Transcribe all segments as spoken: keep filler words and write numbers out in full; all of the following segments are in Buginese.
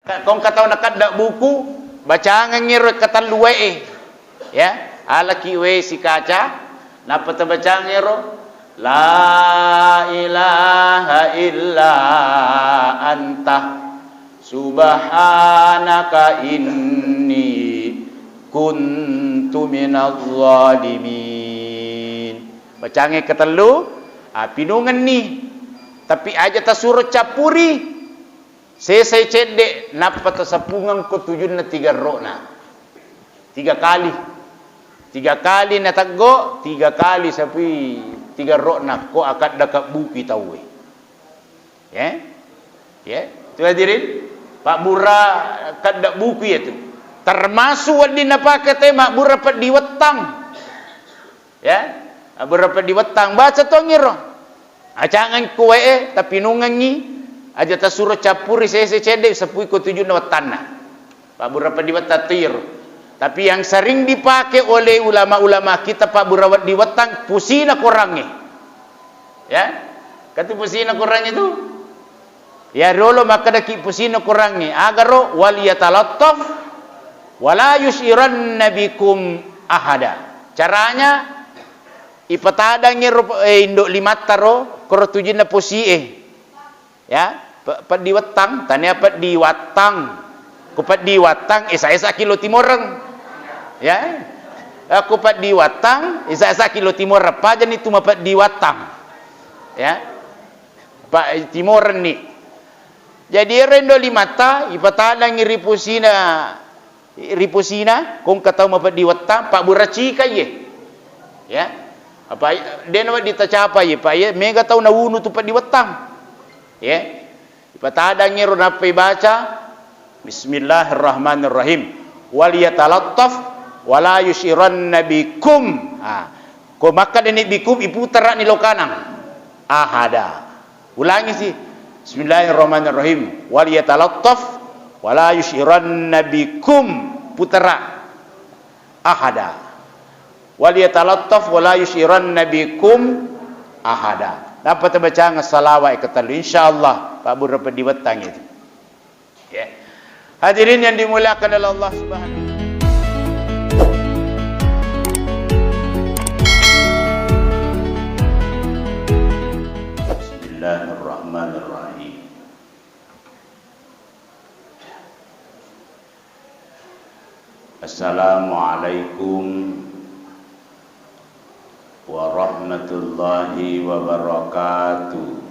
Ko engka tau nakadda buku, bacangengngi ro katellu wae. Ya, alaki wae sikaca, nappa tabacangero, "La ilaha illa anta subhanaka inni kuntu minadh dhalimin." Bacange katellu, ah, pinungenni. Tapi aja tasuro cappuri. Sesai cedde, nappa tasapungeng ko tujunna tiga ro'na. Tiga kali. Tiga kali nateggo, tiga kali sapui tiga ro'na ko akadda kabbukui tauwe. Ya? Ya? Itu hadirin, pabbura kadda buku itu. Termasuk wedding napake te mabbura peddi wettang. Ya, beberapa di wettang baca tongiro. Acangan kuwae, tapi nungangi aja tasuro cappuri sese cedde, sepui ko tujunna wettanna. Pak beberapa di wettang tiro. Tapi yang sering dipakai oleh ulama-ulama kita, Pak, beberapa di wettang pusina korangnge. Ya, katu pusina korangnge tu. Ya, riolo makkedaki pusina korangnge, agaro, "Wal yatalattaf wala yusyiranna bikum ahada." Caranya, ipatadangngi ro, eh, indo limatta ro, koro tujunna posie. Ya, pe-, peddi wettang, tania peddi wattang. Ku peddi wattang, esa-esa kilo timoreng. Ya. Eh, ku peddi wattang, esa-esa kilo timoreng. Pajani tu mapeddi wattang. Ya. Pa-, timorenni. Jadi, ero indo limatta, ipatadangngi ri pusina, ri pusina, ko engka tau mapeddi wettang, pabbura cika iye. Ya. Apa, de nawedding tacapai, pa iye, mega tau nawunu tu peddi wettang. Ya. Ipatadangngi ro nappa ibaca, "Bismillahirrahmanirrahim. Wal yatalattaf wala yusyiranna bikum." Ha. Ko makkedani bikum, iputarani lo kanang. Ahada. Ulangi si. "Bismillahirrahmanirrahim. Wal yatalattaf wala yusyiranna bikum." Putara. Ahada. "Wal yatalattaf wala yusyiranna bikum ahada." Nappa tabacang salawat katellu. Insyaallah, pabbura peddi wettang itu. Ya. Hadirin yang dimuliakan oleh Allah Subhanahu. Bismillahirrahmanirrahim. Assalamualaikum warahmatullahi wabarakatuh.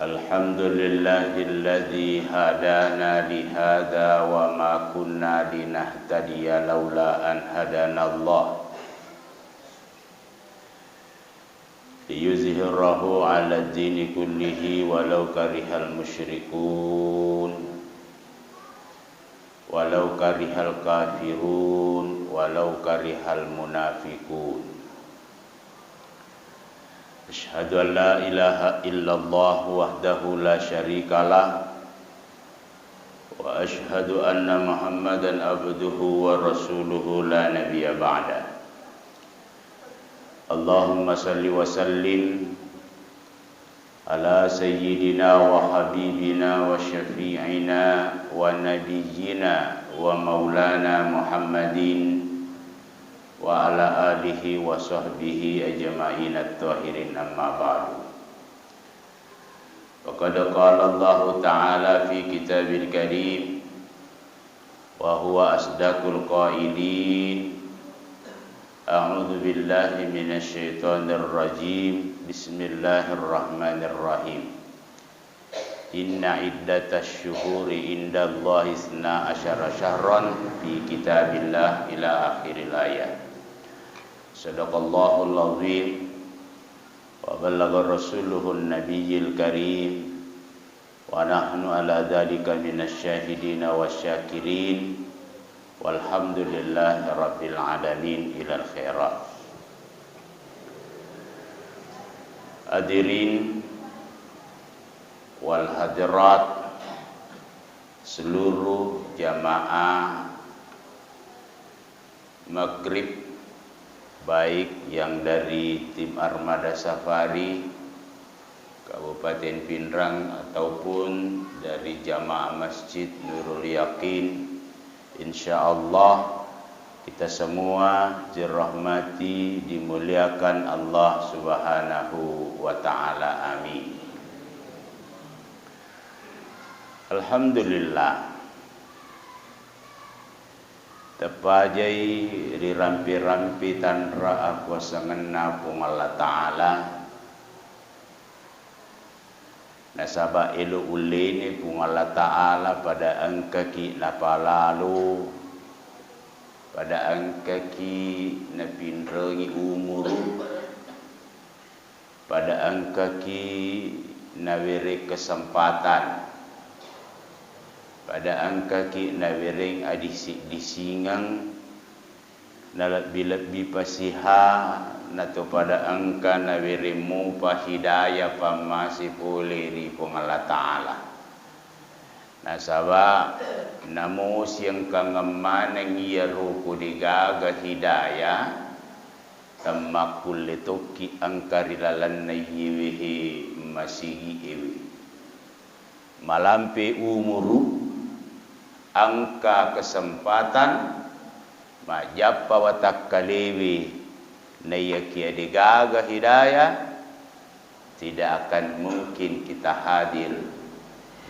Alhamdulillahilladzi hadana lihadza wa ma kunna linahtadiya laula an hadanallah. Liyuzhirahu 'alad dini kullihi walau karihal musyrikun. Walau karihal kafirun, walau karihal munafiqun. Asyhadu an la ilaha illallah wahdahu la syarikalah. Wa asyhadu anna Muhammadan abduhu wa rasuluhu la nabiyya ba'dah. Allahumma salli wa sallim ala sayyidina wa habibina wa syafi'ina wa nabiyyina wa maulana Muhammadin wa ala alihi wa sahbihi ajma'in at-tahirin, amma ba'du. Faqad qala Allahu ta'ala fi kitabil karim, wa huwa asdaqul qailin. A'udzu billahi minasy syaithanir rajim. Bismillahirrahmanirrahim. Inna iddatasy syuhuri indallahi isna asyara syahran fi kitabillah ila akhiril ayah. Sadaqallahul azim. Wa ballagha rasuluhun nabiyil karim. Wa nahnu ala dzalika minasy syahidina wasy syakirin. Walhamdulillahi rabbil alamin ilal khairat. Hadirin wal hadirat, seluruh jamaah Maghrib Baik yang dari tim Armada Safari Kabupaten Pinrang ataupun dari jamaah Masjid Nurul Yakin, insya Allah kita semua dirahmati, dimuliakan Allah Subhanahu wa Ta'ala. Amin. Alhamdulillah. Tepajai rirampi-rampi tanra akuasangenna Puang Allah Ta'ala. Nasaba elo ullene Puang Allah Ta'ala pada engkaki napalalo, pada engkaki napinrengi umuru, pada engkaki nawereng kesempatan, pada engkaki nawereng adisi-disingeng, nalebbi-lebbi pasiha nato pada engka nawereng mupa hidayah pammase pole ri Puang Allah Ta'ala. Nasaba namo siengkangeng maneng iyaro ko degaga hidayah, temmakkulle tokki engka ri lalenna iyewehe masigi ewe. Malampe umuru, engka kesempatan majjappa watakkalewe, naiyakia degaga hidayah, tidak akan mungkin kita hadir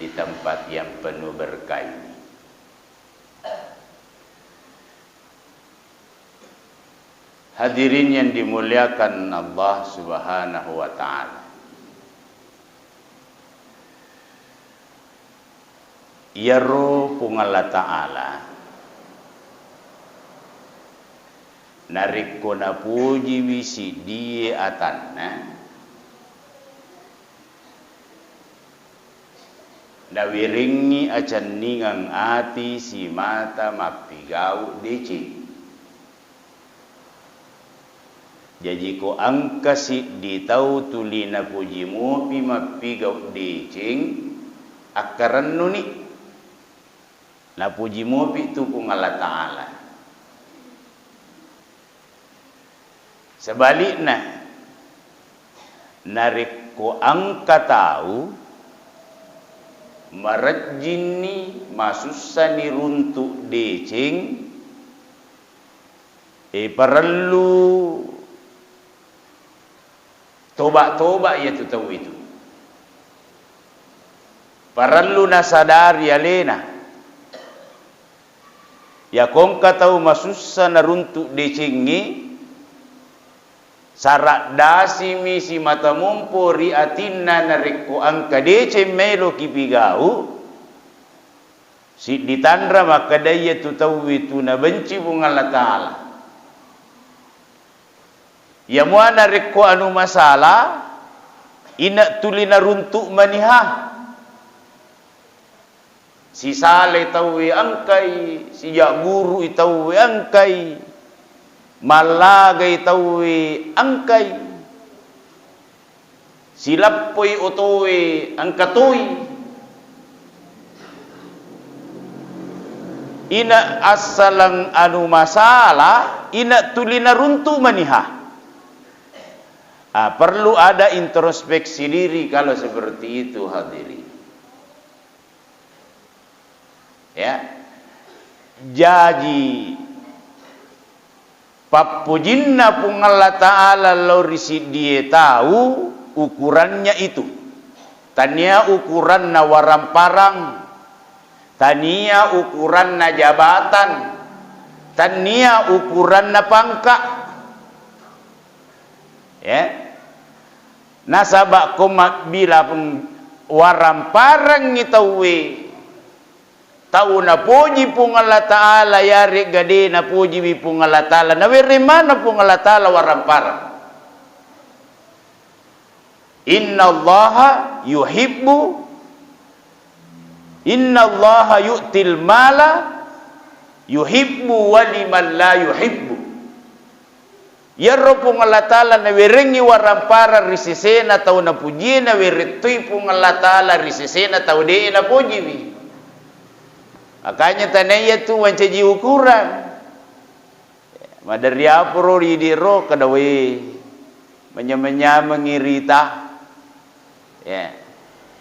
di tempat yang penuh berkah ini. Hadirin yang dimuliakan Allah Subhanahu wa Ta'ala. Iyaro Puang Allah Ta'ala narekko napujiwi siddie atanna, nawerengngi acenningang ati simata mappigau deceng. Jaji ko engka siddi tau tuli napuji mupi mappigau deceng, akkarennuni. Napuji mupi tu Puang Allah Ta'ala. Sebalikna, narekko engka tau marejjinni, masussani runtuk deceng, e, parellu toba-toba iyatu tau itu. Parellu nasadari alena. Yako engka tau masussa naruntuk decengnge, saraddasimi simata mompo ri atinna narekko engka deceng maelo kipigau, siddi tanra makkedai iyatu tauwe tu nabenci Puang Allah Ta'ala. Iyamua narekko anu masalah, ina tuli naruntuk maniha. Sisale tauwe engkai, sijaggurui tauwe engkai, mallagai tauwe engkai, silappoi otowe engka toi. Ina assalang anu masalah, ina tuli naruntuk maniha. Ah, perlu ada introspeksi diri kalau seperti itu, hadirin. Ya. Jaji, pappojinna Puang Allah Ta'ala lao ri siddie tau, ukurannya itu. Tania ukuranna waramparang, tania ukuranna jabatan, tania ukuranna pangka. Ya. Nasaba ko mabbila pung waramparengngi tauwe, tau napoji Puang Allah Ta'ala, yaregga de napojiwi Puang Allah Ta'ala, nawereng maneng Puang Allah Ta'ala warampareng. Innallaha yuhibbu, innallaha yu'til mala yuhibbu wa liman la yuhibbu. Iyaro Puang Allah Ta'ala nawerengngi waramparang ri sesena tau napujie, nawerettui Puang Allah Ta'ala ri sesena tau de napojiwi. Makanya tania tu mancaji ukuran. Maderri aporo idi ro kedawe, menya-menyamengi rita. Ya.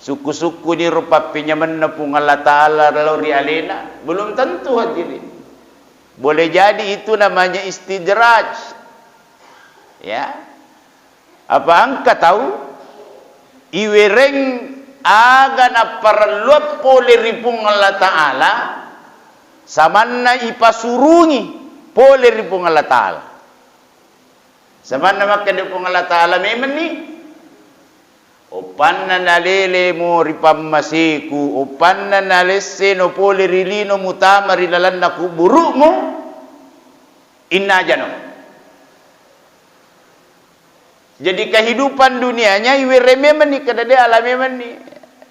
Sukku-sukkuni ro pappenyamenna Puang Allah Ta'ala lao ri alena. Belum tentu, hadirin. Boleh jadi itu namanya istidraj. Ya. Apa engka tau iwereng aga napparelluang pole ri Puang Allah Ta'ala, samanna ipasurungi pole ri Puang Allah Ta'ala. Samanna makkeda Puang Allah Ta'ala, memenni, oppanna nalelemo ri pammaseku, oppanna nalesseno pole ri lino mutama ri lalenna kuburu'mu, innajano. Jadi kehidupan dunianya iwereng memenni, kedade ala memenni.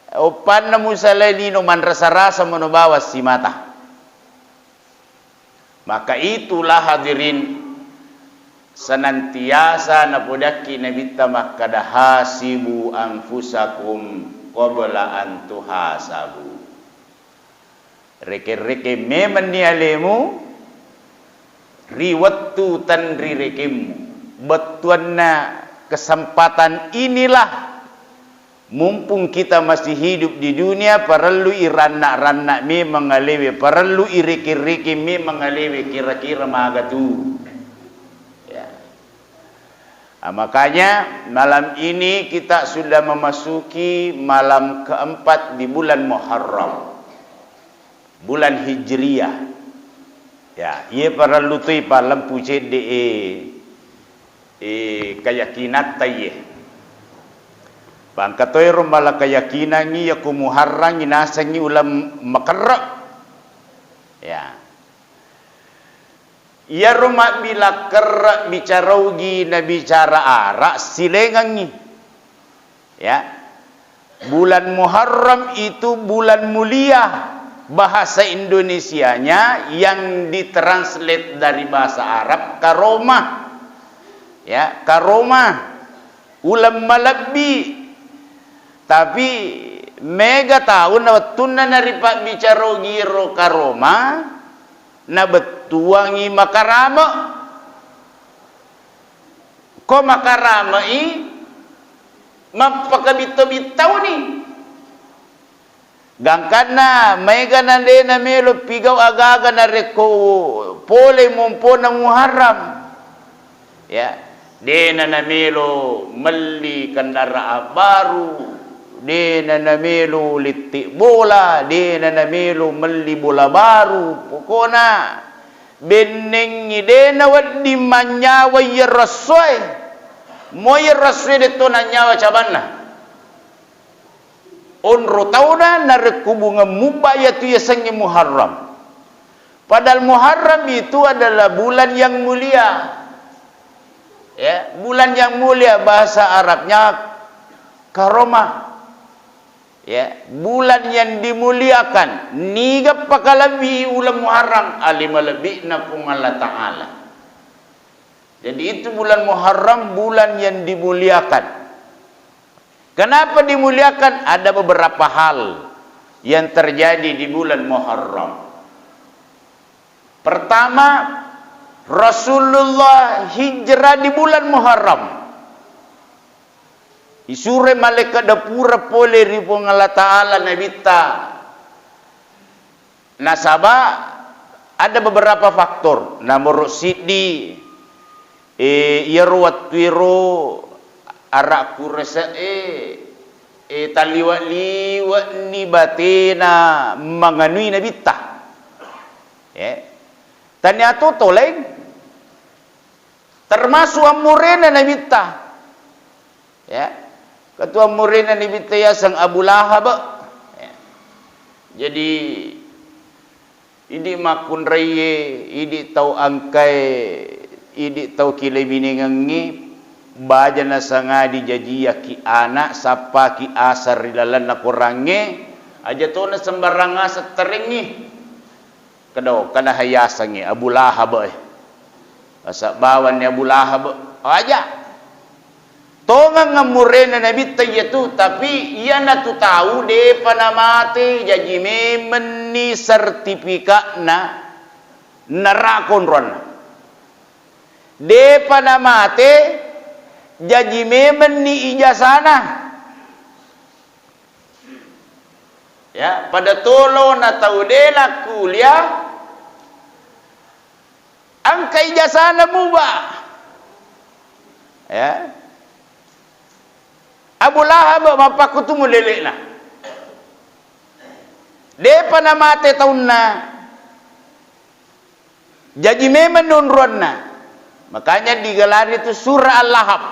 Oppanna musalai lino manrasa-rasa mono bawang simata. Maka itulah, hadirin, senantiasa napodakki Nabitta makkada, "Hasibu anfusakum qabla an tuhasabu." Reke-reke memenni alemu ri wettu tenrirekemmu. Bettuanna kesempatan inilah, mumpung kita masih hidup di dunia, parellui ranna-ranna memeng alewe, parellui reke-reke memeng alewe, kira-kira magatu. Ya. Ah, makanya malam ini kita sudah memasuki malam keempat di bulan Muharram, bulan Hijriah. Ya, iye parellu toi palempu cedde e, e, keyakinatta iye. Pangka toi ro mala keyakinangi yako Muharrangi nasengi uleng makerre. Ya. Iyaro mabbilang kerre bicara Ugi na bicara Arab silengengngi. Ya. Bulan Muharram itu bulan mulia. Bahasa Indonesianya yang ditranslate dari bahasa Arab karomah. Ya, karomah. Uleng malebbi. Tapi mega tau na wettunna naripabbicara Ugi ro karomah, nabettuangi makarame. Ko makarame'i, mappakabitta-bittauni. Gangkanna maega na de namelo pigau aga-aga narekko pole mompona Muharram. Ya, de na namelo melli kendaraan baru, de na namelo lettek bola, de na namelo melli bola baru. Pokona bennengngi de nawedding mannyawa iyaro essoe. Moi iyaro essoe de to nannyawa cabanna. Onro tauna narekko bungeng mubba iyatu yasengnge Muharram. Padahal Muharram itu adalah bulan yang mulia. Ya, bulan yang mulia bahasa Arabnya karomah. Ya, bulan yang dimuliakan. Niga pakalebbi uleng Muharram, ali malebbi'na Puang Allah Ta'ala. Jadi itu bulan Muharram, bulan yang dimuliakan. Kenapa dimuliakan? Ada beberapa hal yang terjadi di bulan Muharram. Pertama, Rasulullah hijrah di bulan Muharram. Isure malaikat dapura pole ri Puang Allah Ta'ala Nabitta. Nasaba ada beberapa faktor. Nomor siddi, eh, iyaro wettuero ara kurese'e, eh, talliwe'-liwe'ni batena manganui Nabitta. Eh, tania to toleng, termasuk ammurena Nabitta. Ya. Ketua murina Nabitta yaseng Abu Lahab. Ya. Jadi, idi makkunraie, idi tau angkae, idi tau kilebinengengngi, baja nasangadi jajiyaki anak, sappaki aseng ri lalenna korangnge, aja tona sembarang aseng terengngi. Kedau, kada hayasengngi Abu Lahab, eh. Nasabbawanni Abu Lahab, aja. Tongeng ammurena Nabitta iyatu, tapi iyanatu tau depa namate, jaji memenni sertifikatna neraka onronna. Depa namate, jaji memenni ijasana. Ya, pada tolona tau de nakkuliah, engka ijasana muba. Ya. Abu Lahab mappakkutu mulele'na. Depa namate taunna. Jaji memang nonroanna. Makanya digelari itu surah Al-Lahab.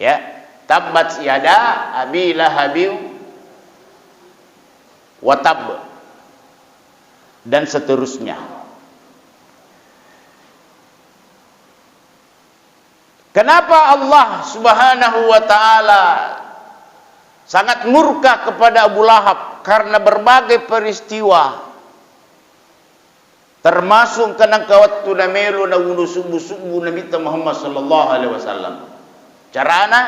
Ya, tabbat yada abi lahabin wa tabb, dan seterusnya. Kenapa Allah Subhanahu wa Ta'ala sangat murka kepada Abu Lahab? Karena berbagai peristiwa, termasuk engka nengka wettu namelo nawuno subbu-subbu Nabitta Muhammad sallallahu alaihi wasallam. Carana,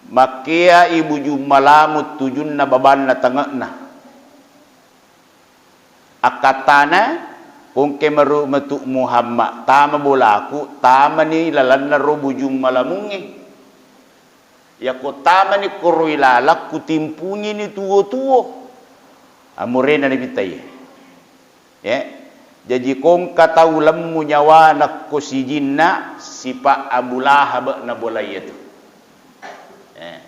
makkea i bujung malamu tujunna babanna tange'na. Akkattana, ko engka maro metu Muhammad tama bolaku, tamani lalenna ro bujung malamungnge. Yako tamani koro ilaleng, kutimpungini tuwo-tuwo. Amurena Nabitta iye. Ya. Jaji ko engka tau lemmu nyawana ko sijinna, sipa Abu Lahab na bola iyetu. Ya.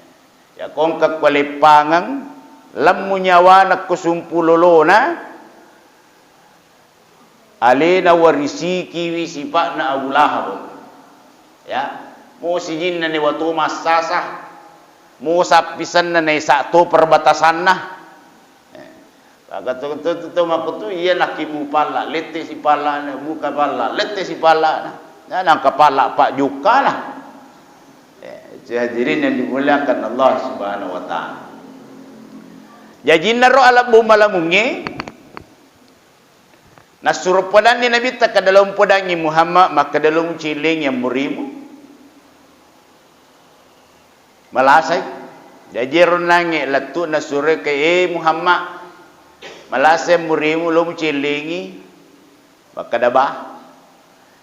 Yako engka ko leppangeng, lemmu nyawana ko sumpu lolona, alena warisikiwi sipa'na Abu Lahab. Ya, mo sijinna newa to massasa, mo sappisenna naisa to perbatasanna. Eh, maka to, to, to, to makkutu iya nakkibu palla, lette si pallana, buka palla, lette si pallana. Nah, nangka palla pak jukkana. Eh, hadirin yang dimuliakan Allah Subhanahu wa Ta'ala. Jajinna ro alebbu malamungnge, nassuro podanni Nabitta, kada lo mupodangngi Muhammad, makkada lo mucillengi ammurimu. Malasai. Jaji ero nangnge lettu nasuro ke, eh Muhammad, malasai ammurimu, lo mucillengi. Makkada ba.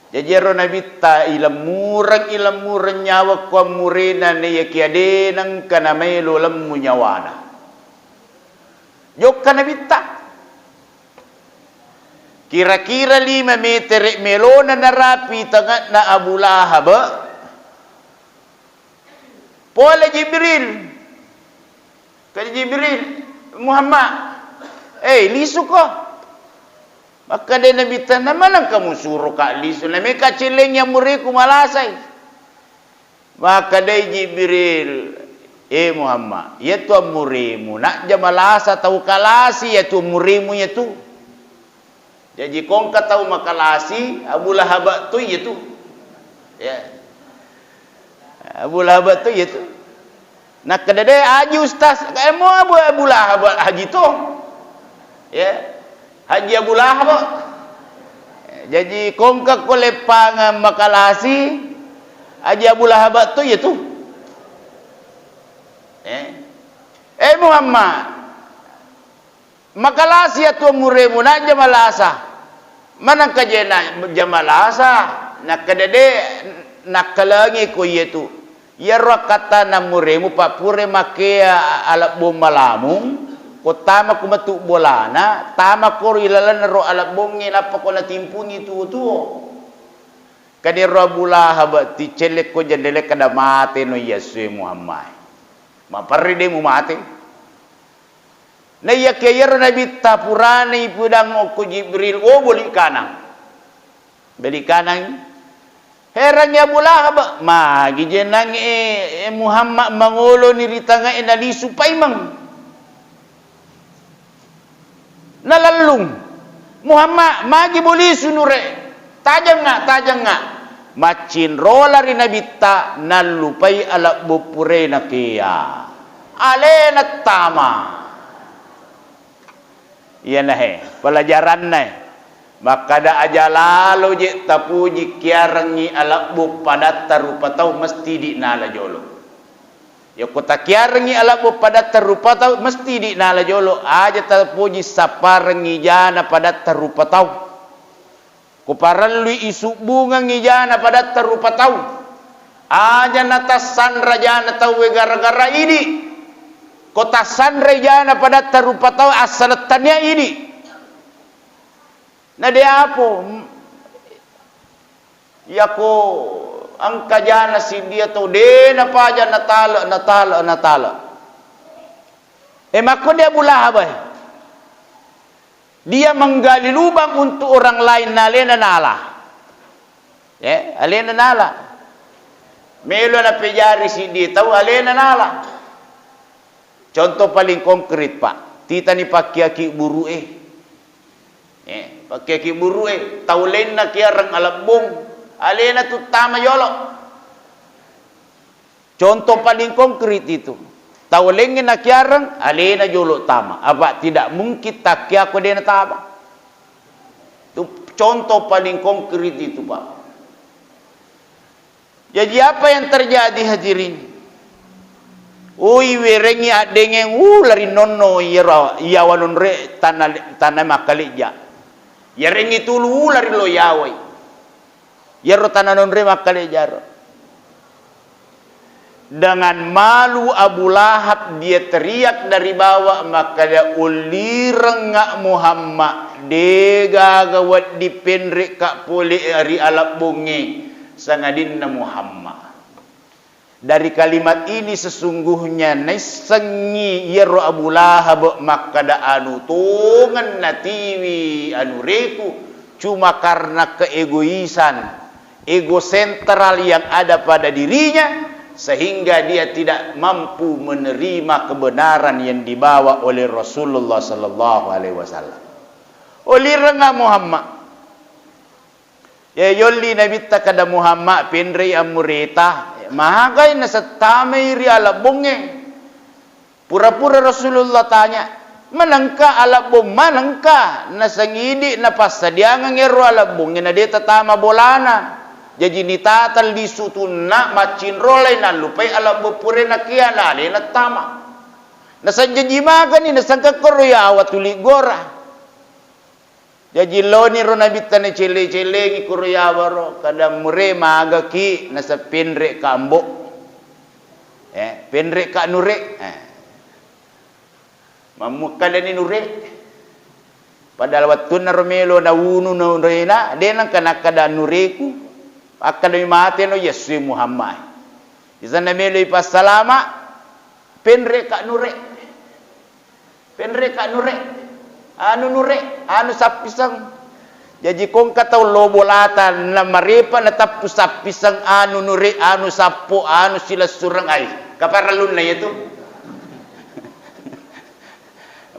Jaji ero Nabitta ilemmureng, ilemmureng nyawa ko ammurena, naiyakia de nengka namaelo lemmu nyawana. Jokka Nabitta. Kira-kira lima metere melona narapi tange'na Abu Lahab. Pole Jibril. Kata Jibril, "Muhammad, eh, lisuko." Makkada Nabitta, "Namaneng kamu suruh ka lisu? Nameka cileng yang muriku malasai." Makkadai Jibril, "Eh Muhammad, iyatu ammurimu, najja malasa tau kalasi iyatu ammurimu iyatu." Jaji ko engka tau makalasi, Abu Lahab tu iyatu. Ya. Abu Lahab tu iyatu. Nakkeda de, "Haji Ustaz." Kae mo Abu, Abu Lahab haji to. Ya. Haji Abu Lahab. Jaji ko engka ko leppangeng makalasi, Haji Abu Lahab tu iyatu. Eh. Eh Muhammad. Makalasi iyatu ammuremu, najja malasa. Manengka je najja malasa, nakkeda de nakkalengi ko iyatu. Iyaro akkattana ammuremu, pappurai makkea alebbong malamung, ko tama ko metu bolana, tama koro ilalenna ro alebbongnge, nappa ko natimpungi tuwo-tuwo. Kadero Abu Lahab, ticcelle ko jendele kada mate no iyassu e Muhammad. Maperri de mumate. Naiyakiya iyaro Nabitta purana ipudang okko Jibril, "Oh, boli kanang." Boli kanang. Herangngi Abu Lahab, "Magi jenang e, e Muhammad mangoloni ri tangae nalisu paimeng." Nalellung. "Muhammad, magi bolisu nure? Tajengnga, tajengnga." Maccinrola ri Nabitta, nallupai alebbu purena kea. Alena tama. Iyanahe pelajaranna e. Makkada aja lalo je tapuji kiarengngi alebbu padatta rupa tau mesti di nala jolo. Yako takiarengngi alebbu padatta rupa tau, mesti di nala jolo, aja tapoji sapparengngi jana padatta rupa tau. Ko parellui isubbungengngi jana padatta rupa tau. Aja natassanra jana tauwe gara-gara idi. Ko tassanrai jana padatta rupa tau, assalettannia idi. Na de apo. Yako engka jana siddia tau, de napaja natale, natale, natale. E, makko de Abu Lahab e. Dia menggali lubang untuk orang lain, na alena nala. Ya, alena nala. Melo napejari siddi tau, alena nala. Contoh paling konkret, Pak. Titani pakkiaki buru'e. Eh, pakkiaki buru'e. Tau lainna kiareng alebbong. Alena tuttama yolo. Contoh paling konkret itu. Tau laingnge nakiareng, alena jolo tama. Apa tidak mungkin takkiako de natama. Itu contoh paling konkret itu, Pak. Jadi apa yang terjadi, hadirin? Ui, werengngi addengeng, uh, lari nonno iyaro, iyawa nonre tanah, tanah makkalejja. Yarengngi tulu, uh, lari lo yawai. Iyaro tana nonre makkalejaro. Dengan malu Abu Lahab dia teriak dari bawah, makkada, "Ullirengnga Muhammad, degaga wedding penrekka pole ri alebbongnge, sangadinna Muhammad." Dari kalimat ini sesungguhnya naissengngi iyaro Abu Lahab makkada, anu tongeng natiwi anureku, cuma karena keegoisan, ego sentral yang ada pada dirinya, sehingga dia tidak mampu menerima kebenaran yang dibawa oleh Rasulullah sallallahu alaihi wasallam. Ulirengnga Muhammad. Ya, yolli Nabitta kada Muhammad, penrei ammureta. Magai nasettamai ri alebbongnge. Pura-pura Rasulullah tanya, "Manengka alebbong, manengka?" Nasangidi napassadiangeng ero alebbongnge, na de tatama bolana. Jaji nitata lisu tunna, maccinrolai nallupai alebbong pura nakia, na alena tama. Nasajjaji magani, nasangka koro yawa tuli gora. Jaji loniro Nabitta nacelle-cellengi kuro yawaro, kada mure magaki naseng penrekka ambo. Eh, penrekka nure. Eh. Mammukkadani nure. Padahal wettunnaro melo nawunu nurena, de nengka nakkada nureku. Akkadami mateno Yesu Muhammad. Isanna melo ipassalama, penrekka nure. Penrekka nure, anu nure, anu sappiseng. Jaji kongka tau lo bolata, namarepa natappu sappiseng, anu nure, anu sappo, anu silessureng, ai. Kaparellunna iyatu?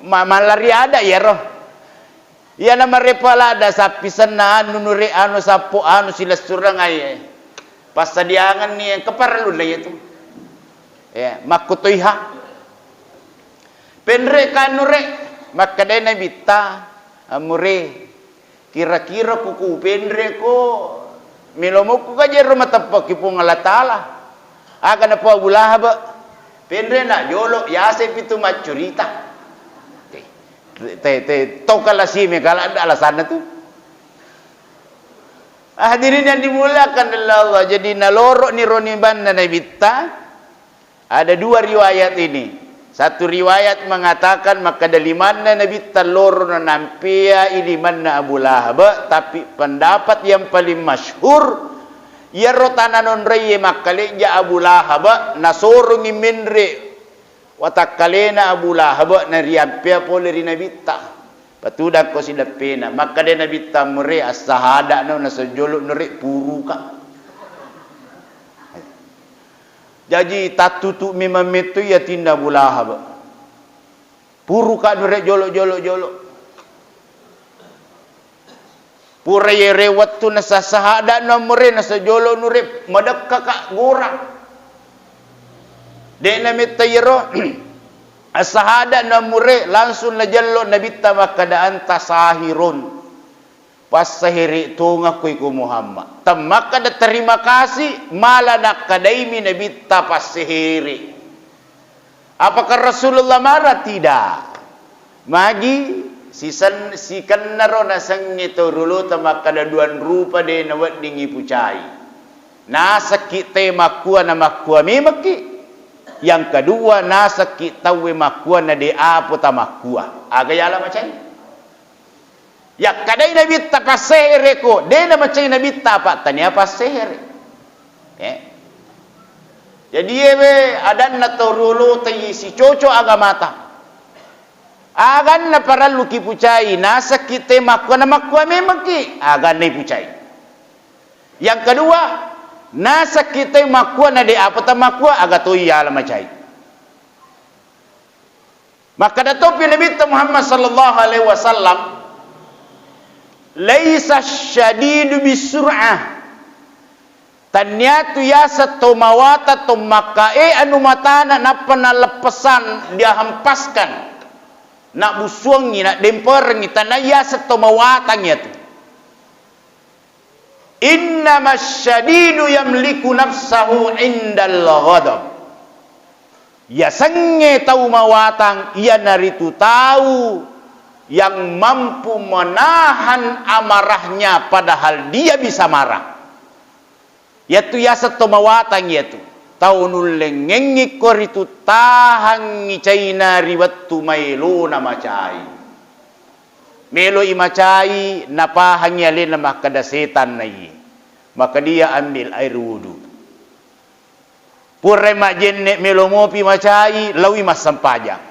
Ma-, mallari ada iyaro. Iyana marepa lada sappisenna, anu nure, anu sappo, anu silessureng, ai. Passadiangenni engka parellunna iyatu. Ya, makkutoiha. Penrekka nure, makkedai Nabitta, "Amure, kira-kira kuku penrekko, melo mokku kajero mateppaki Puang Allah Taala?" Aga napo Abu Lahab, "Penrekna jolo, yase pitu maccurita." Te, te, te, tau kala sime kala ada alasanna tu. Hadirin yang dimuliakan oleh Allah, jadi naloroni roni banna Nabitta. Ada dua riwayat ini. Satu riwayat mengatakan makkada limanna Nabitta loro nanampea i limanna Abu Lahab, tapi pendapat yang paling masyhur, iyaro tana nonreye makkalejja Abu Lahab, nasorongi menre watakkalena Abu Lahab nariampea pole ri Nabitta. Patudangko sideppena. Makkada Nabitta, "Mure, assahada'no naseng jolo nure, puruka." Jaji tattutu memang metto iya atinna Abu Lahab. Puruka nure jolo, jolo, jolo. Pura yere wettu nasasahada'no mure, naseng jolo nure, madekkaka gora. De'na metta yero, assahada'no mure, langsung najello Nabitta makkada, "Anta sahirun." Passahiri tongakko iko Muhammad. Temmakkada terima kasih, mala nakkadaimi Nabitta passahiri. Apakah Rasulullah marah? Tidak. Magi? Sisen-, sikennaro nasengnge tau riolota makkeda duang rupa de nawedding ipucai. Nasekki te makkua na makkua memekki. Yang kedua, nasekki tauwe makkua na de apo tamakkua. Aga yala macai? Yakkadai nabitta passehereko, de namacai nabitta apa tania passehere. Eh. Jadi ewe adanna tau riolota i sicoco agamata. Aganna parellu kipucai, nasekki te makkua na makkua memekki, aganna ipucai. Yang kedua, nasekki te makkua na de apa tamakkua, aga toi yala macai. Makkeda topi Nabitta Muhammad sallallahu alaihi wasallam, "Laisa syadidu bisur'ah." Tanniatu yaseng to mawatang to makkae anu matana nappa naleppesang, dia hempaskan. Nabussuangngi, naddemperengngi, tanna yaseng to mawatang yatu. "Innama syadidu yamliku nafsahu indal ghadab." Yasengnge tau mawatang iyanaritu tau yang mampu menahan amarahnya padahal dia bisa marah. Yatu yaseng to mawatang yatu. Tau nullengngengngi ko ritu tahangngi caina ri wettu maelona macai. Meloi macai, napahangngi alena makkeda setan naiye. Maka dia ambil air wudu. Purai majjenne melo mopi macai, laoi massempajang.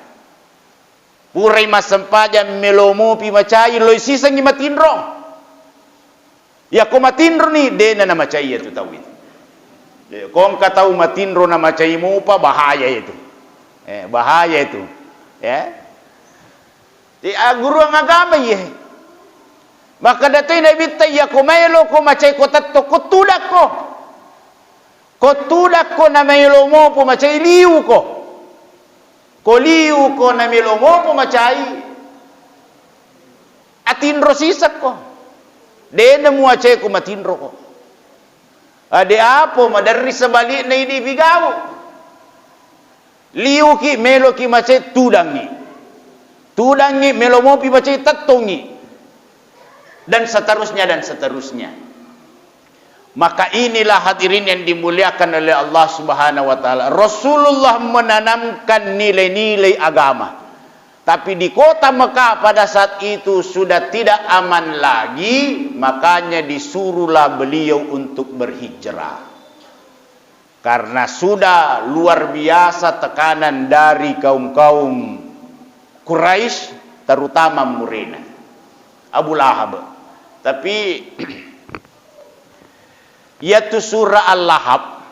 Purai massempajang melo mopi macai, loi sisengngi matinro. Yako matinroni, dena namacai yatu tau itu. Ko engka tau matinro namacai mopa, bahaya itu. Eh, bahaya itu. Ya. Di agguruang agama iye. Makkeda toi Nabitta, "Iyako maelo ko macai ko tetto, ko tudakko. Ko tudakko na maelo mopo macai liuko. Ko liuko na melo mopo macai, atinro sisekko. Dena muacai ko matinroko." Ade apo maderri sebalikna idi pigau. Liuki, meloki macai, tudangngi. Tudangngi, melo mopi macai, tettongngi. Dan seterusnya, dan seterusnya. Maka inilah hadirin yang dimuliakan oleh Allah Subhanahu wa Ta'ala. Rasulullah menanamkan nilai-nilai agama. Tapi di kota Mekah pada saat itu sudah tidak aman lagi, makanya disuruhlah beliau untuk berhijrah. Karena sudah luar biasa tekanan dari kaum-kaum Quraisy, terutama murena Abu Lahab. Tapi iyatu surah Al-Lahab,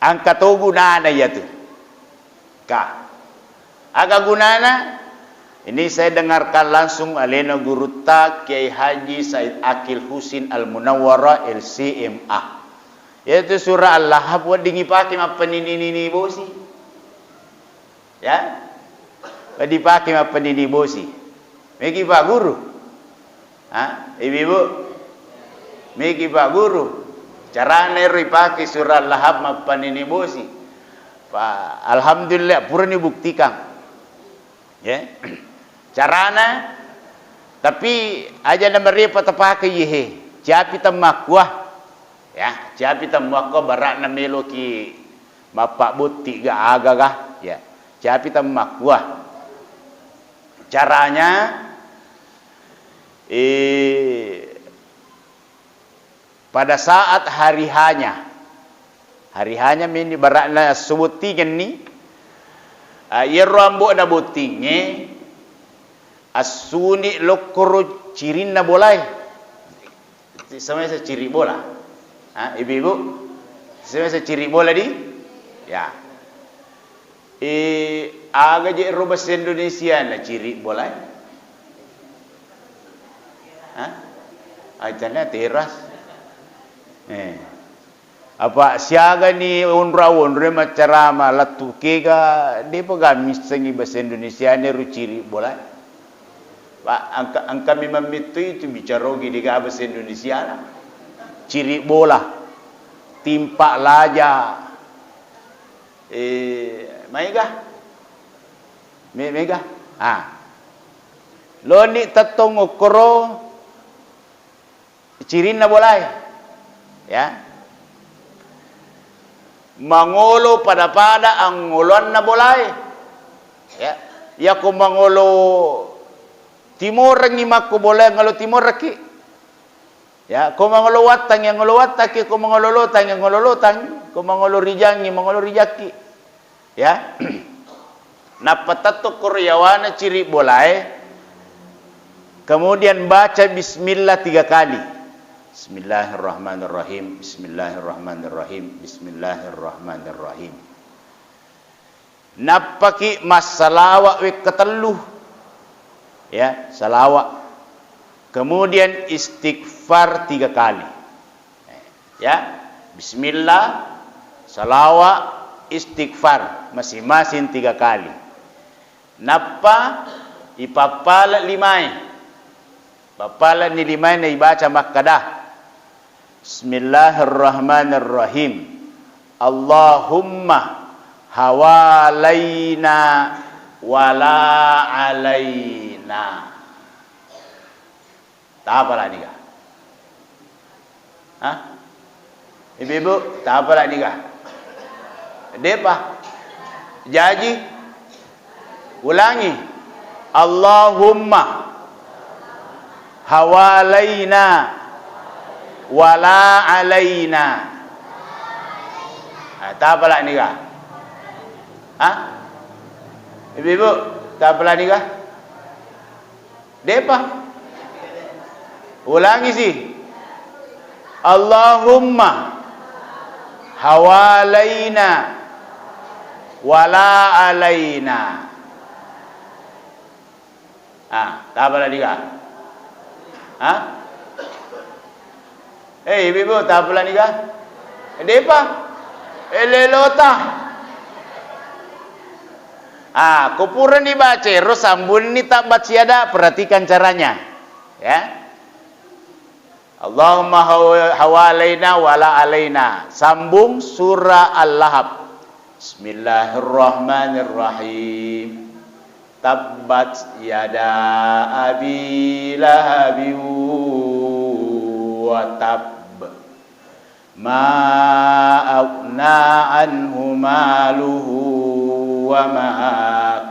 engka to gunana iyatu. Ka. Aga gunana? Ini saya dengarkan langsung alena gurutta Kiai Haji Said Akil Husin Al-Munawwarah, L C M A. Iyatu surah Al-Lahab wedding ipake mappanini-nini bosi. Ya? Wedding ipake mappanini bosi. Megi Pak Guru? Ha? Ibu-ibu? Megi Pak Guru? Carana ero ipake surah Al-Lahab mappanini bosi. Pa-, alhamdulillah, purani buktikan. Ya. Carana, tapi aja na marepa tapake iyehe. Ciapi temmakkua. Ya, ciapi temmakkua bara'na meloki mappabbotti ga aga ga. Ya. Ciapi temmakkua. Caranya, eh, pada saat hari hanya, hari hanya meni bara'na esso bottingenni, ah, iyaro ambo'na bottingnge, assuni lokkoro cirinna bolae. Sama sa ciri bola. Ha, ibu-ibu? Sama sa ciri bola di? Ya. Eh, aga je ro bahasa Indonesia na ciri bola? Ha? Aitana teras. Eh. Apa siaga ni onra-onre maccarama lettu kega, depa ga missengi bahasa Indonesia ne ro ciri bola? Pa, engka, engka memang metto itu bicara ogi de ga bahasa Indonesia na. Ciri bola, timpa laja, eh, maega? Me-, mega? Ah. Loni tettong okkoro cirinna bolae. Ya. Mangolo pada-pada angoloanna bolae. Ya. Yako mangolo timorengngi makko bolae angolo timorekki. Ya, ko mangolo wattang, ya ngolo wattaki, ko mangolo lotang, ya ngolo lotang, ko mangolo rijangngi, mangolo rijakki. Ya. Nappa tettong koro yawana ciri bolae. Kemudian baca bismillah tiga kali. Bismillahirrahmanirrahim, bismillahirrahmanirrahim, bismillahirrahmanirrahim. Nappaki massalawa wekka tellu. Ya, salawa. Kemudian istighfar tiga kali. Ya, bismillah, salawa, istighfar, masing-masing tiga kali. Nappa ipappala limae. Pappalani limae na ibaca makkada, Bismillahirrahmanirrahim. Allahumma hawalaina wala alaina. Tapalaniga? Hah? Ibu-ibu, tapalaniga? Depa. Jaji? Ulangi. Allahumma hawalaina wala alaina. Ah, tapalaniga? Hah? Ibu-ibu, tapalaniga? Depa. Ulangi si. Allahumma hawalaina wala alaina. Ah, tapalaniga? Hah? Eh, ibu-ibu, tapalaniga? Depa. Eh, lelota. Ah, ko purani baca ero sambunni tabbat yada, perhatikan caranya. Ya. Allahumma haw-, hawalaina wala alaina. Sambung surah Al-Lahab. Bismillahirrahmanirrahim. Tabbat yada abi lahabin wa tabb. Ma aghna anhu maluhu wa ma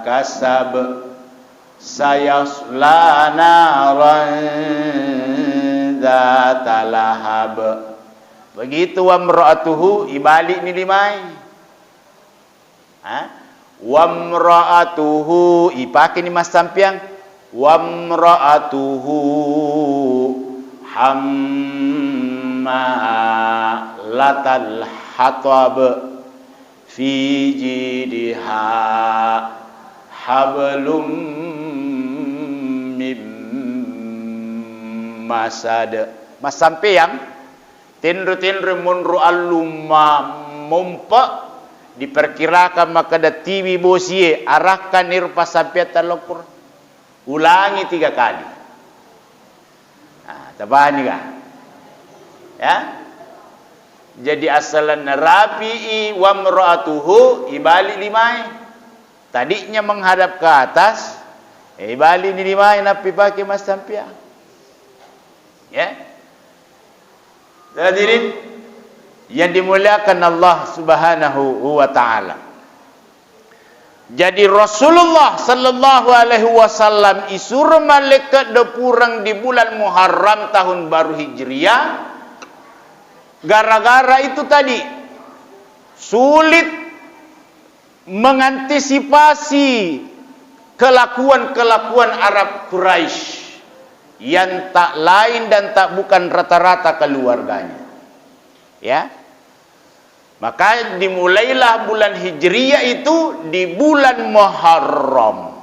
kasab. Sayasla naran dzata lahab. Begitu wamra'atuhu, ibalikni limae. Ha? Wamra'atuhu, ipakeni massampeang. Wamra'atuhu hammalatal hatab. Fi jidiha hablum mim masad. Massampeang, tenro-tenro monro allung ma-, mompe, diperkirakan makkeda tiwi bosie, arakkan ero passampeang tallokkur. Ulangi tiga kali. Nah, tapahani ga? Ya. Jadi asalanna rafi'i wamra'atuhu, ibalik limae. Tadinya menghadap ke atas, eh, ibalik ni limae, nappi pake massampeang. Ya. Hadirin yang dimuliakan Allah Subhanahu wa Ta'ala. Jadi, Rasulullah sallallahu alaihi wasallam isuro malaikat dua pureng di bulan Muharram tahun baru Hijriah. Gara-gara itu tadi, sulit mengantisipasi kelakuan-kelakuan Arab Quraisy yang tak lain dan tak bukan rata-rata keluarganya. Ya. Maka dimulailah bulan Hijriah itu di bulan Muharram.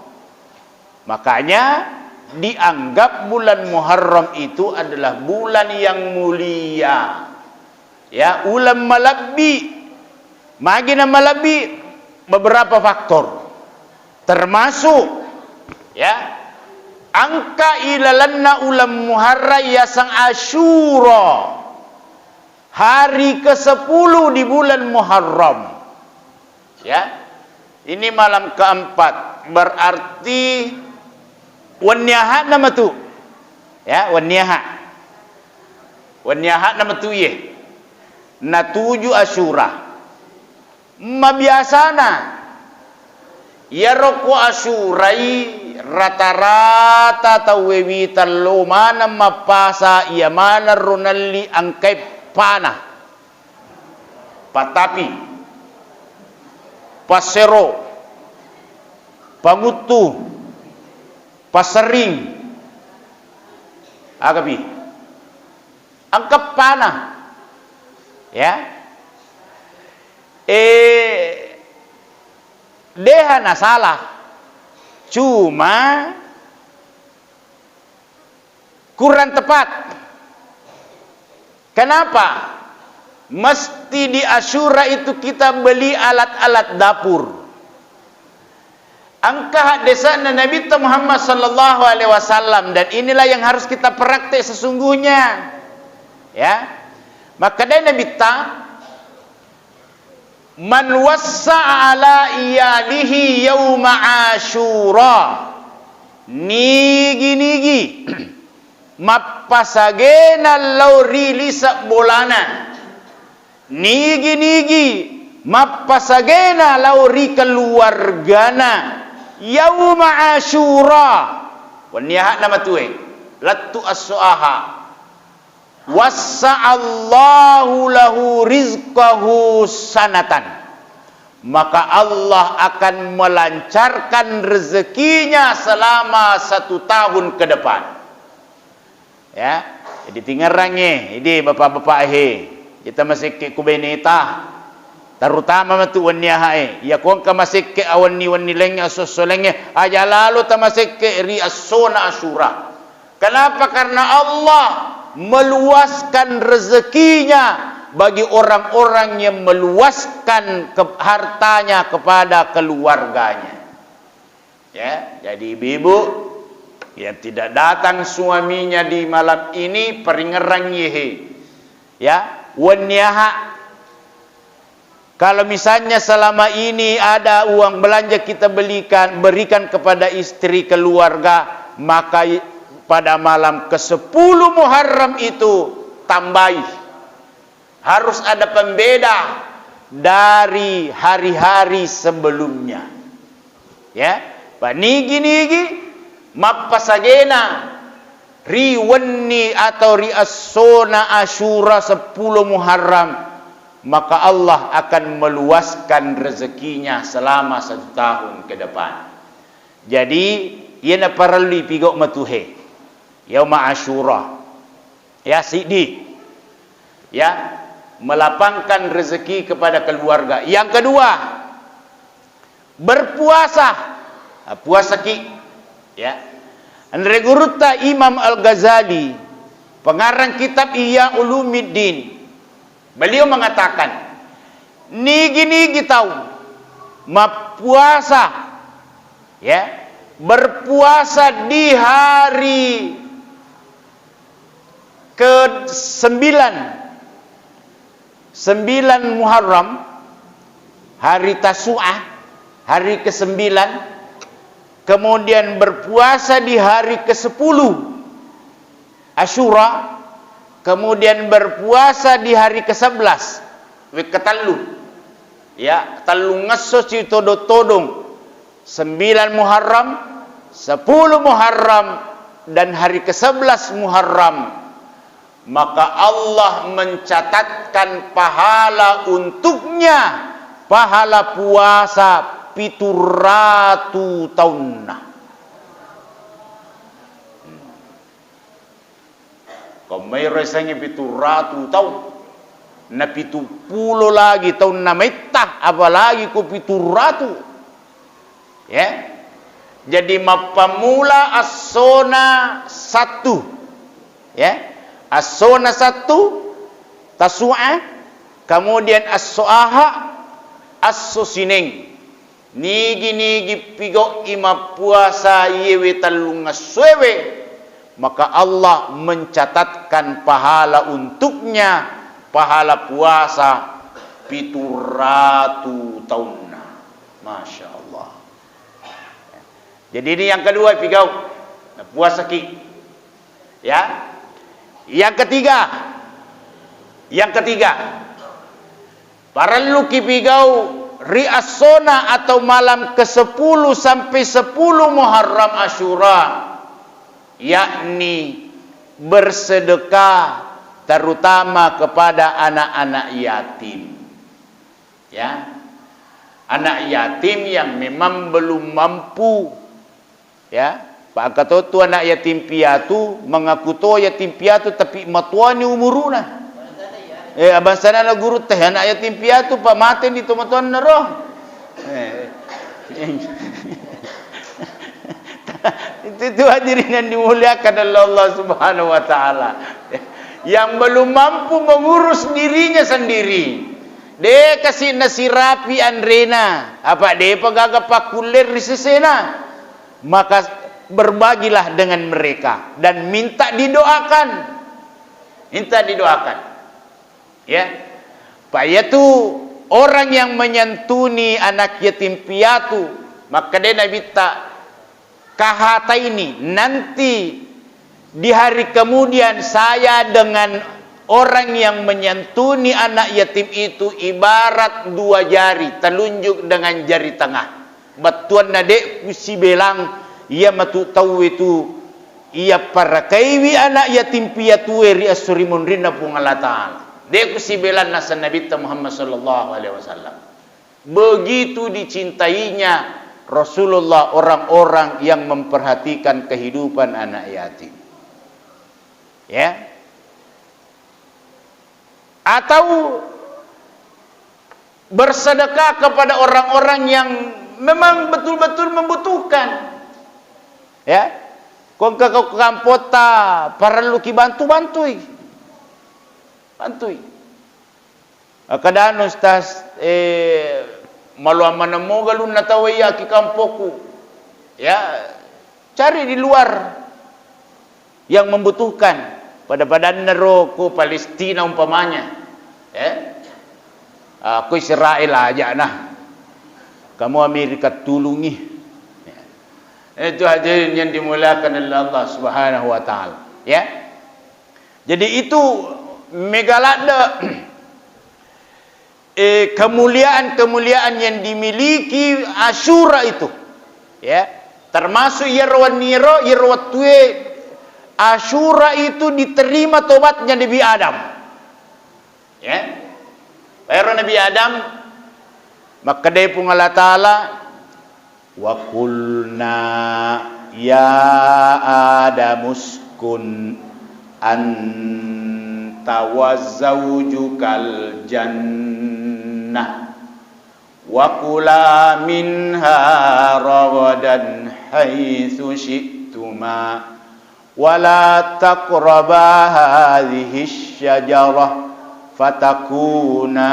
Makanya dianggap bulan Muharram itu adalah bulan yang mulia. Ya, uleng malebbi. Magi na malebbi? Beberapa faktor. Termasuk, ya, engka ilalenna uleng Muharram yaseng Asyura. Hari kesepuluh di bulan Muharram. Ya. Ini malam keempat. Berarti Wenni Aha'na matu. Ya, wenni Aha'. Wenni Aha'na matu iye. Natuju Asyura. Mabiasana, iyaro ko Asyurai rata-rata tauwe wita lo maneng mappasa, iya maneng ro nelli engkai pana. Pattapi, passero, panguttu, passerring, agapi, engka pana. Ya. Eh, deha nasalah. Cuma kurang tepat. Kenapa? Mesti di Asyura itu kita beli alat-alat dapur. Engka haddese'na Nabitta Muhammad sallallahu alaihi wasallam, dan inilah yang harus kita praktek sesungguhnya. Ya. Makkedai Nabitta, "Man wassa'a ala iyalihi yauma Asyura." Nigi-nigi mappasagena lao ri lise' bolana. Nigi-nigi mappasagena lao ri keluargana yauma Asyura. Wenni Aha'na matue, lettu esso Aha'. Wassa'allahu lahu rizqahu sanatan. Maka Allah akan melancarkan rezekinya selama satu tahun ke depan. Ya, jadi tingerangnge, idi bapak-bapak he, kita masekke ku beneta, terutama matu wenni Aha'e, iya ko engka masekke awenni-wenni lengnge, esso-esso lengnge, aja lalo tamasekke ri essona Asyura. Kenapa? Karena Allah meluaskan rezekinya bagi orang-orang yang meluaskan ke-, hartanya kepada keluarganya. Ya, jadi ibu-ibu yang tidak datang suaminya di malam ini, peringeran yehe. Ya, wenni Aha'. Kalau misalnya selama ini ada uang belanja kita belikan, berikan kepada istri keluarga, maka i-, pada malam kesepuluh Muharram itu tambahi. Harus ada pembeda dari hari-hari sebelumnya. Ya, panigi-nigi mappasagena ri wenni atau ri essona Asyura seppulo Muharram, maka Allah akan meluaskan rezekinya selama satu tahun ke depan. Jadi, iyana parellu ipigau matuhe. Yauma Asyura. Ya, siddi. Ya, melapangkan rezeki kepada keluarga. Yang kedua, berpuasa. Ah, puasaki. Ya. Anre gurutta Imam Al-Ghazali, pengarang kitab Ihya Ulumuddin, beliau mengatakan, nigi-nigi tau mappuasa, ya, berpuasa di hari ke sembilan, sembilan Muharram, hari Tasu'ah, hari kesembilan, kemudian berpuasa di hari kesepuluh Asyura, kemudian berpuasa di hari kesebelas, wekka tellu. Ya, tellungesso sitodong-todong, sembilan Muharram, sepuluh Muharram, dan hari kesebelas Muharram, maka Allah mencatatkan pahala untuknya, pahala puasa pitu ratu taunna. Ko maero yasengnge pitu ratu taung, na pitu pulo lagi taunna maitta, apalagi ko pitu ratu. Ya. Jadi mappammula essona Sattu. Ya. Essona Sattu, Tasu'a, kemudian esso Aha', esso Sineng. Nigi-nigi pigau'i mappuasa iyewe tellungessoewe, maka Allah mencatatkan pahala untuknya, pahala puasa pitu ratu taunna. Masya Allah. Jadi ini yang kedua pigau. Napuasaki. Ya. Yang ketiga, yang ketiga, parelluki pigau ri essona atau malam kesepuluh sampai sepuluh Muharram Asyura, yakni bersedekah terutama kepada anak-anak yatim. Ya. Anak yatim yang memang belum mampu. Ya. Pak, engka to tu anak yatim piatu, mengaku to yatim piatu, tapi matuani umuruna. Eh, abangsanana guru teh, anak yatim piatu, Pak, mateni tomatoanna ro. Eh. Itu, itu hadirin yang dimuliakan oleh Allah Subhanahu wa Ta'ala. Yang belum mampu mengurus dirinya sendiri. De kasi nasirapi anrena, apa depa gaga pakkulle ri sesena. Maka berbagilah dengan mereka dan minta didoakan. Minta didoakan. Ya. Pak, yaitu orang yang menyantuni anak yatim piatu, maka de Nabitta, kahataini, nanti di hari kemudian saya dengan orang yang menyantuni anak yatim itu ibarat dua jari, telunjuk dengan jari tengah. Bettuanna de' kusibelang iya matu tauwe tu iya parakaiwi anak yatim piatue ri esso ri munrinna Puang Allah Ta'ala. De' kusibelang naseng Nabitta Muhammad sallallahu alaihi wasallam. Begitu dicintainya Rasulullah orang-orang yang memperhatikan kehidupan anak yatim. Ya. Atau bersedekah kepada orang-orang yang memang betul-betul membutuhkan. Ya. Ko engka ko kampotta parelluki bantu, bantui. Bantui. Akkadana, Ustaz, eh, maloang maneng moga galunna tau iya ki kampokku. Ya, cari di luar yang membutuhkan. Pada-padanna ro ko Palestina umpamanya. Eh? Ah, ko Israel aja nah. Kamu Amerika tulungi. Eh, itu hadirin yang dimuliakan oleh Allah Subhanahu wa Ta'ala. Ya. Jadi itu mega ladde, eh, kemuliaan-kemuliaan yang dimiliki Asyura itu. Ya. Termasuk iyaro wenniero, iyaro wettue Asyura itu diterima tobatnya Nabi Adam. Ya. Ero Nabi Adam, makkedai Puang Allah Ta'ala, "Wa qulna ya Adamu uskun anta wa zaujukal jannah." وكلا منها رغدا حيث شئتما ولا تقربا هذه الشجرة فتكونا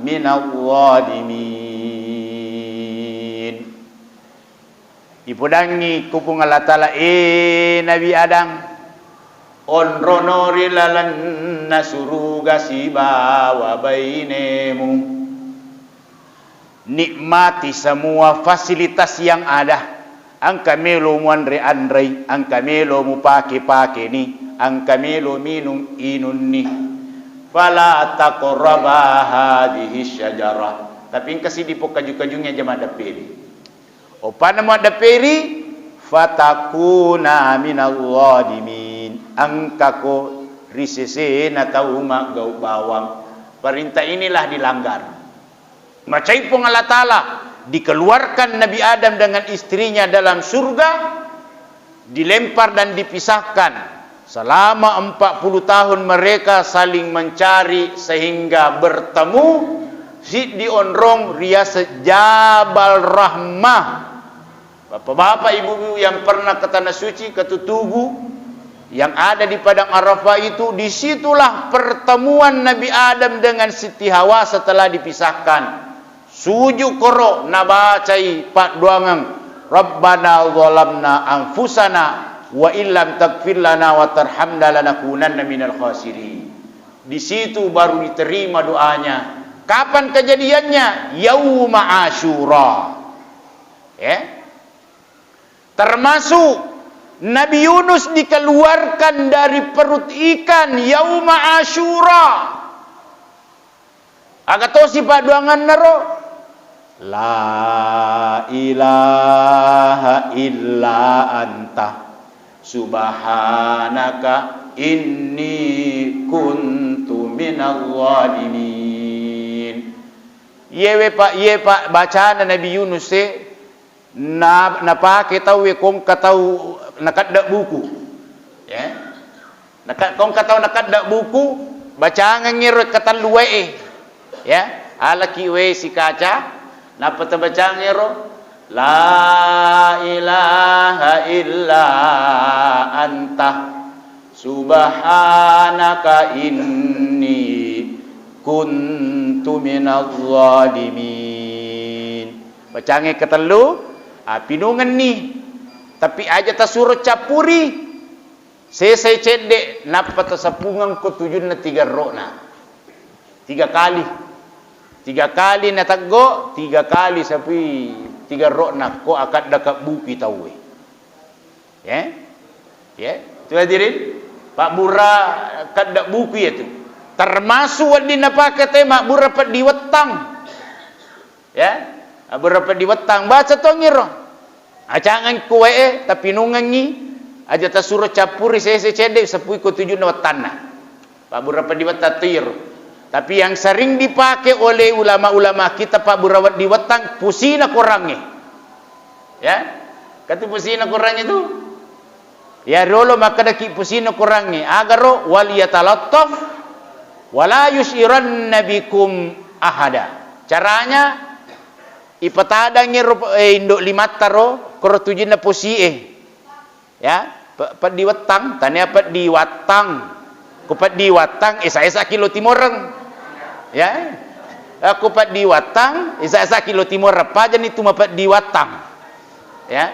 من الظالمين. Ipodangngi ku Puang Allah Ta'ala, "Eh, Nabi Adam, onrono ri lalenna suruga sibawa bainemu. Nikmati semua fasilitas yang ada. Engka melo muanre-anrei, engka melo mupake-pakeni, engka melo minung inunni. Fala taqraba hadhihi syajarah." Tapi engka siddi pokaju-kajungnge jama depperi. Opanna muaddepperi, "Fatakuna minal zalimin." Engkako ri sesena tau maggau bawang. Perintah inilah dilanggar. Macai Puang Allah Ta'ala, dikeluarkan Nabi Adam dengan istrinya dalam surga, dilempar dan dipisahkan. Selama empat puluh tahun mereka saling mencari sehingga bertemu siddi onrong riaseng Jabal Rahmah. Bapak-bapak, ibu-ibu yang pernah ke Tanah Suci, ke Tutugu, yang ada di Padang Arafah itu, disitulah pertemuan Nabi Adam dengan Siti Hawa setelah dipisahkan. Suju koro nabacai paddoangeng, "Rabbana zalamna anfusana wa illam taghfir lana wa tarhamna lanakunanna minal khasirin." Di situ baru diterima doanya. Kapan kejadiannya? Yauma Asyura. Ya. Termasuk Nabi Yunus dikeluarkan dari perut ikan yauma Asyura. Aga tosi paddoangennaro? La ilaha illa anta subhanaka inni kuntu minadh dhalimin. Iyewe, Pak, iye, Pak, bacana Nabi Yunus e, na-, napake tauwe ko engka tau nakedde buku. Ya. Naka-, ko engka tau nakedde buku, bacangengngi ro katellu wae. Ya, alaki wae sikaca, nappa tabacangengngi ro, la ilaha illa anta subhanaka inni kuntu minadh dhalimin. Bacange ketellu, ah, pinungenni. Tapi aja tasuro cappuri. Sesai cedde, nappa tasapungeng ko tujunna tiga ro'na. Tiga kali. Tiga kali nateggo, tiga kali sapui tiga ro'na ko akadda kabbuki tauwe. Ya? Ya? Itu hadirin, pabbura kadda buku itu. Termasuk wedding napake te mabbura peddi wettang. Ya? Mabbura peddi wettang, baca tongiro. Acangeng kuwae, tapinungengngi, aja tasuro cappuri sese cedde, sepui ko tujunna wettanna. Pabbura peddi wettang tu iyaro. Tapi yang sering dipakai oleh ulama-ulama kita, pabbura weddi wettang, pusina korangnge. Ya? Katu pusina korangnge tu? Ya, riolo makkedaki pusina korangnge. Agaro, wal yatalattaf, wala yusyiranna bikum ahada. Caranya, ipatadangngi ro, eh, indo limatta ro, koro tujunna posie. Ya, pe-, peddi wettang, tania peddi wattang. Ku peddi wattang, esa-esa ki lo timoreng. Ya. Eh, ku peddi wattang, esa-esa ki lo timoreng. Pajani tu mapeddi wattang. Ya.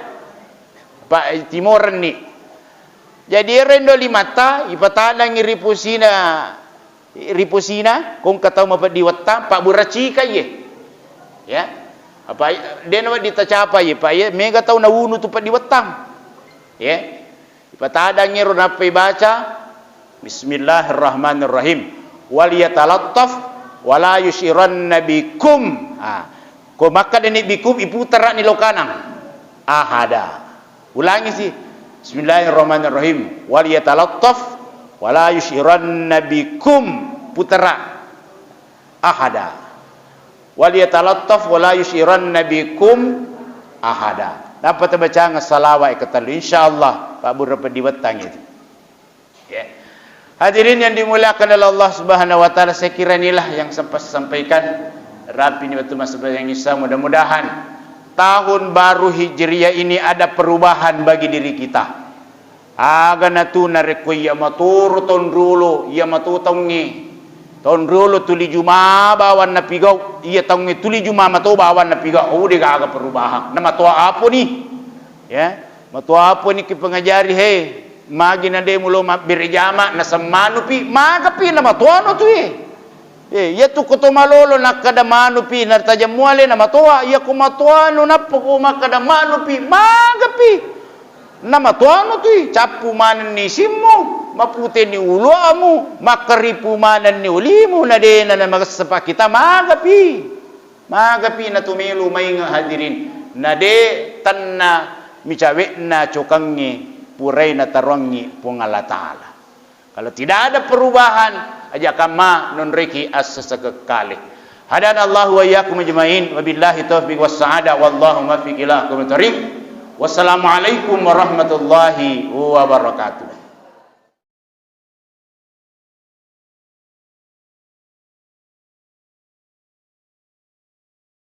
Pa-, timoreng ni. Jadi, ero indo limatta, ipatadangngi ri pusina ri posina, ko engka tau mapeddi wettang, pabbura cika iye. Ya. Apa, de' nawedding tacapai iye, pa iye, mega tau nawunu tu peddi wettang. Ya. Ipatadangngi ro nappa ibaca, Bismillahirrahmanirrahim. Wal yatalattaf wala yusyiranna bikum. Ah. Ko makkedani bikum, iputarani lo kanang. Ahada. Ulangi si. Bismillahirrahmanirrahim. Wal yatalattaf wala yusyiranna bikum. Putara. Ahada. Wal yatalattaf wala yusyiranna bikum ahada. Nappa tabacang salawat ketellu. Insyaallah, pabbura peddi wettang itu. Ya. Hadirin yang dimuliakan oleh Allah Subhanahu wa Ta'ala, saya kira inilah yang sempat saya sampaikan. Rapi ni waktu masa yang Isa, mudah-mudahan tahun baru Hijriah ini ada perubahan bagi diri kita. Aga natu narekko iya matoro taung riolo, iya mato taungnge, taung riolo tuli juma bawang napigau, iya taungnge tuli juma mato bawang napigau, oh, de gaga perubahan. Na matoa aponi? Ya, matoa aponi ki pengajari he? Magi na de mulo mabbere jama, na semmanupi, magapi na matoano tu e. Eh, iyatu ko to malolo nakkada manupi, na tajeng muale na matoa, iya ko matoano nappa ko makkada manupi, magapi. Na matoano tui, cappu manenni simmu, maputeni uluamu, makkaripu manenni ulimu, na dena na magessa pakkita, magapi. Magapi na tumelu mainga hadirin. Na de tenna micawe'na cokangnge purai nataroangngi Puang Allah Ta'ala. Kalau tidak ada perubahan, aja kamma nonreki assessekeng kale. Hadanallahu wa iyyakum ajmain. Wabillahi taufiq was sa'adah. Wallahu muwaffiq ila aqwamit thariq. Wassalamualaikum warahmatullahi wabarakatuh.